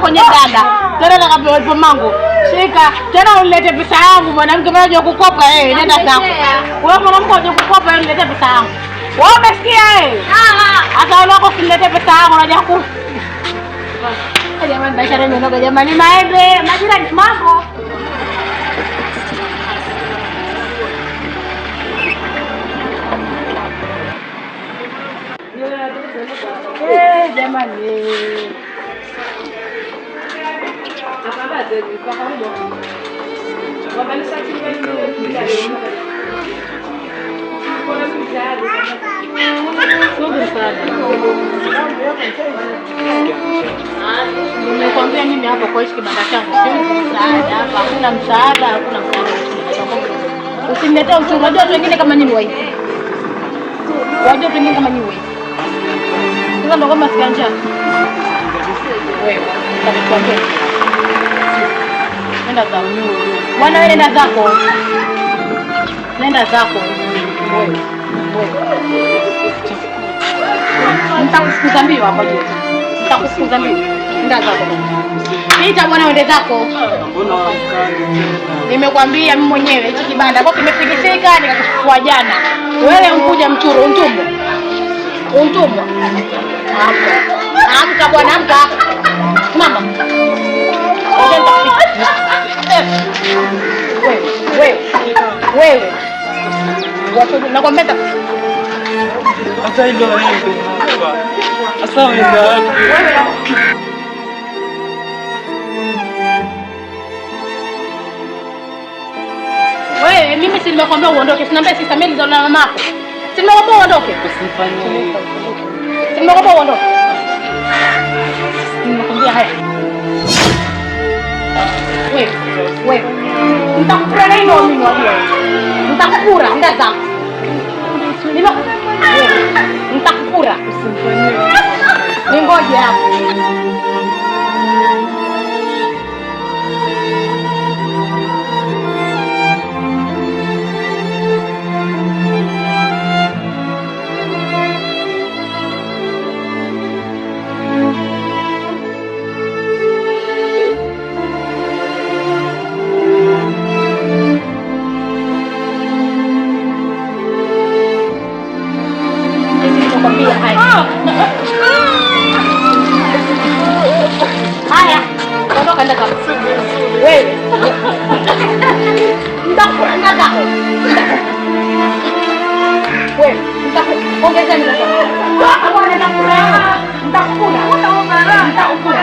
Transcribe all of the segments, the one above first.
Kwenye dada. Tena nakapewa mangu. Shika, tena ulete pesa yangu mwanamke, mimi naja kukopa wewe, nenda zako. Wewe mwanamke unaja kukopa wewe, nilete pesa yangu. Wewe umesikia wewe? Hata uloko usilete pesa yangu unaja ku. Jamani, biashara imenoga jamani, maembe, majirani mambo. Jamani. Nimekwambia mimi hapa kwa hichi kibanda changu siwezi msaada hapa, hakuna msaada, hakuna msaada. Usiniletee uchungu. Unajua watu wengine kama nyinyi waizi. Wajua watu wengine kama nyinyi waizi. Sasa ndo kama sikia njaa. Wewe, nitakwambia. Nenda zako. Bwana wewe nenda zako. Nenda zako. Wewe. Wewe. Nitakufukuza mbio hapa juu. Nitakufukuza mbio. Nenda zako. Pita bwana uende zako. Nimekwambia mimi mwenyewe hichi kibanda kwa kimefilisika nikakifufua jana. Wewe unkuja mchuru untumbo. Untumbo. Amka. Amka bwana amka. Mama. Wewe, wewe. Wewe. Nakwambia hata hilo embe hapa. Sasa unaenda wapi? Wewe mimi si nimekwambia uondoke. Sinaambia sister Mary za na mamako. Si nimekwambia uondoke. Usifanye hivyo. Si nimekwambia uondoke. Nimekwambia haya. Wewe, wewe. Nitakupura na hilo mimi wajua. Nitakupura nenda zako. Wewe, nitakupura. Usifanye. Ningoje hapo. Haya. Ondoka nenda zako. Wewe. Nitakupura nenda zako. Wewe, nitakuongeza nenda zako. Toka bwana nitakupura. Nitakupura. Nitakupura.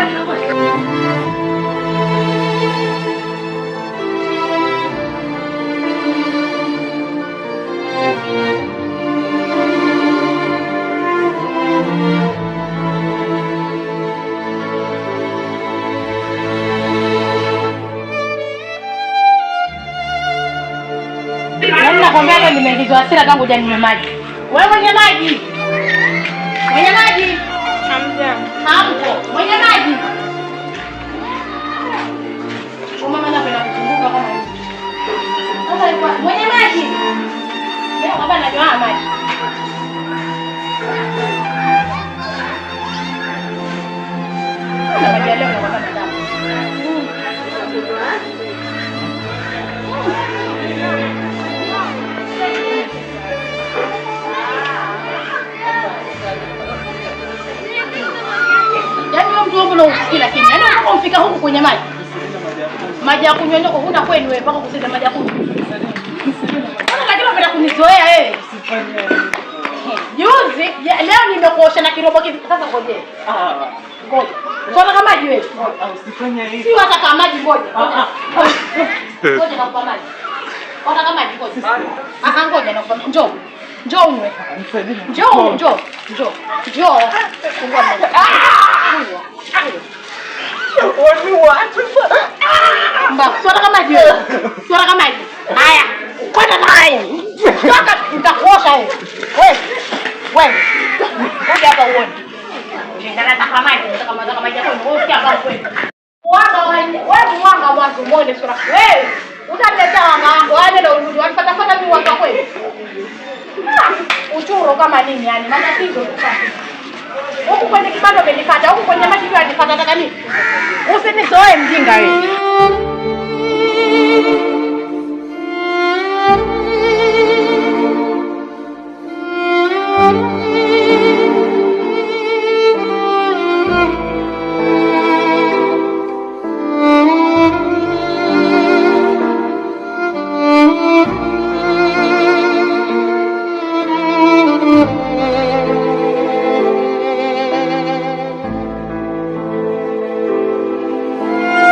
Nakwambia leo nimeingizwa hasira tangu jana ninywe maji. Wewe mwenye maji. Mwenye maji. Hamjambo. Hampo. Mwenye maji. Huyu mama anapenda kuzunguka kama hivi. Sasa alikuwa mwenye maji. Leo baba anajua maji. Kuna maji ya leo na kwa madamu. Yaani wewe mtu wangu unausikia lakini yaani unapofika huku kwenye maji. Maji ya kunywa ndio huna kwenu wewe mpaka kusema maji ya kunywa. Mbona lakini unapenda kunizoea wewe? Juzi leo nimekuosha na kirobo kivi. Sasa ngoje. Ngoja. Unataka maji wewe? Usifanye hivyo. Si unataka maji ngoja. Ngoja nakupa maji. Unataka maji ngoja. Ngoja nakupa. Njoo. Njoo unywe. Njoo, njoo, njoo. Njoo. Fungua mlango. Mba, si unataka maji wewe? Si unataka maji? Haya. Kwenda naye. Toka nitakuosha wewe. Wewe. Wewe. Kuja hapa uone. Shindana nataka maji, nataka maji yako. Wewe usikia hapa kweli. Wanga wewe mwanga mwanzo muone sura. Wewe utaniletea wanga wangu. Wale ndio urudi. Wanifuata mimi wanga kweli. Uchuro kama nini yani? Matatizo tu. Huku kwenye kibanda umenifuata, huku kwenye maji pia unanifuata, nataka nini? Usinizoe mjinga wewe.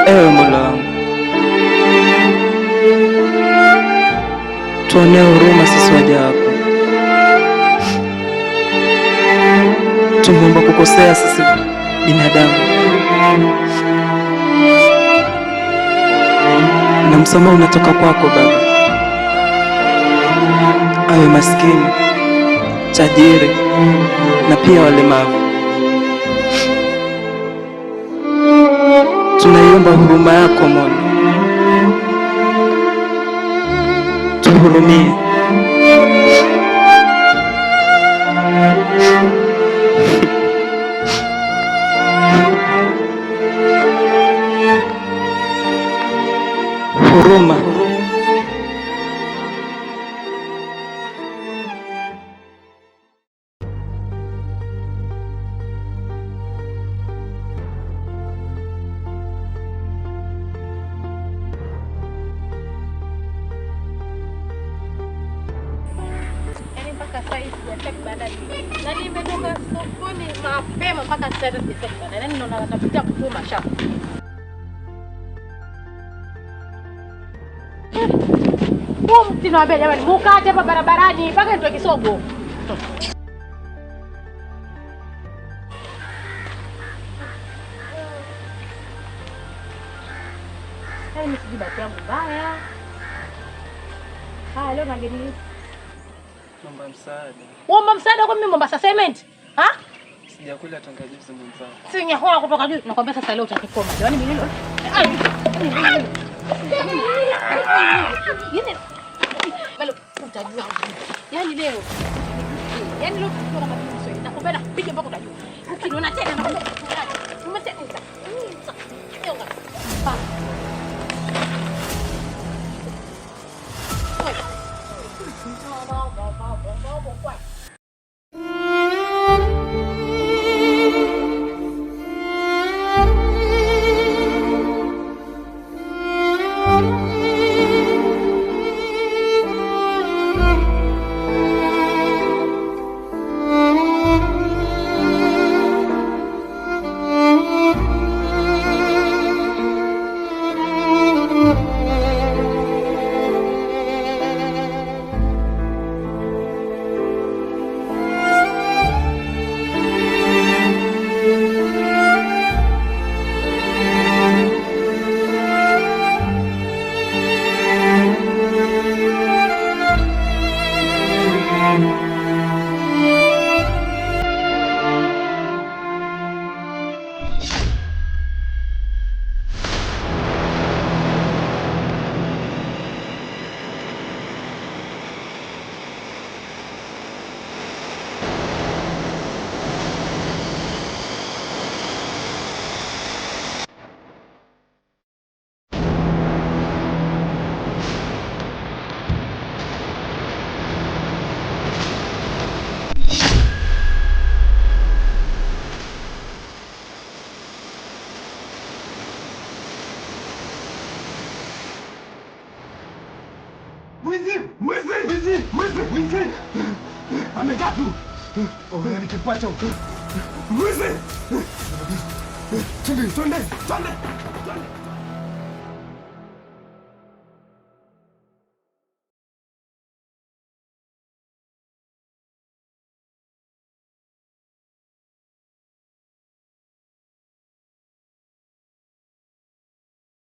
Ewe Mola wangu, tuonee huruma sisi waja wako. Tumeomba kukosea sisi binadamu, na msamaha unatoka kwako Baba. Awe maskini, tajiri na pia walemavu. Tunaiomba huruma yako Mola, tuhurumie. Huruma. Yaani mpaka sasa hivi sijafika kibandani. Na nimetoka sokoni mapema mpaka sasa hivi sijafika kibandani. Yaani naona napitia kutuma shamba. Huo mti nawaambia jamani, mukate hapa barabarani mpaka nitoe kisogo. Yaani mimi sijui bahati yangu mbaya. Haya, leo mageni. Naomba msaada. Uomba msaada kwa mimi Mombasa Cement? Ha? Sijakula tangu juzi mwenzangu. Si nyahoa kutoka juu. Nakwambia sasa leo utanikoma. Jamani mimi nini? Balo utajua. Yaani leo. Yaani leo utajua kama mimi Mswahili. Nakwambia nakupiga mpaka utajua. Ukiniona tena nakwambia umetea. Mwizi! Mwizi! Mwizi! Mwizi! Mwizi! Amekaa tu. Oh, nikipata. Mwizi! Twende, twende, twende. Twende.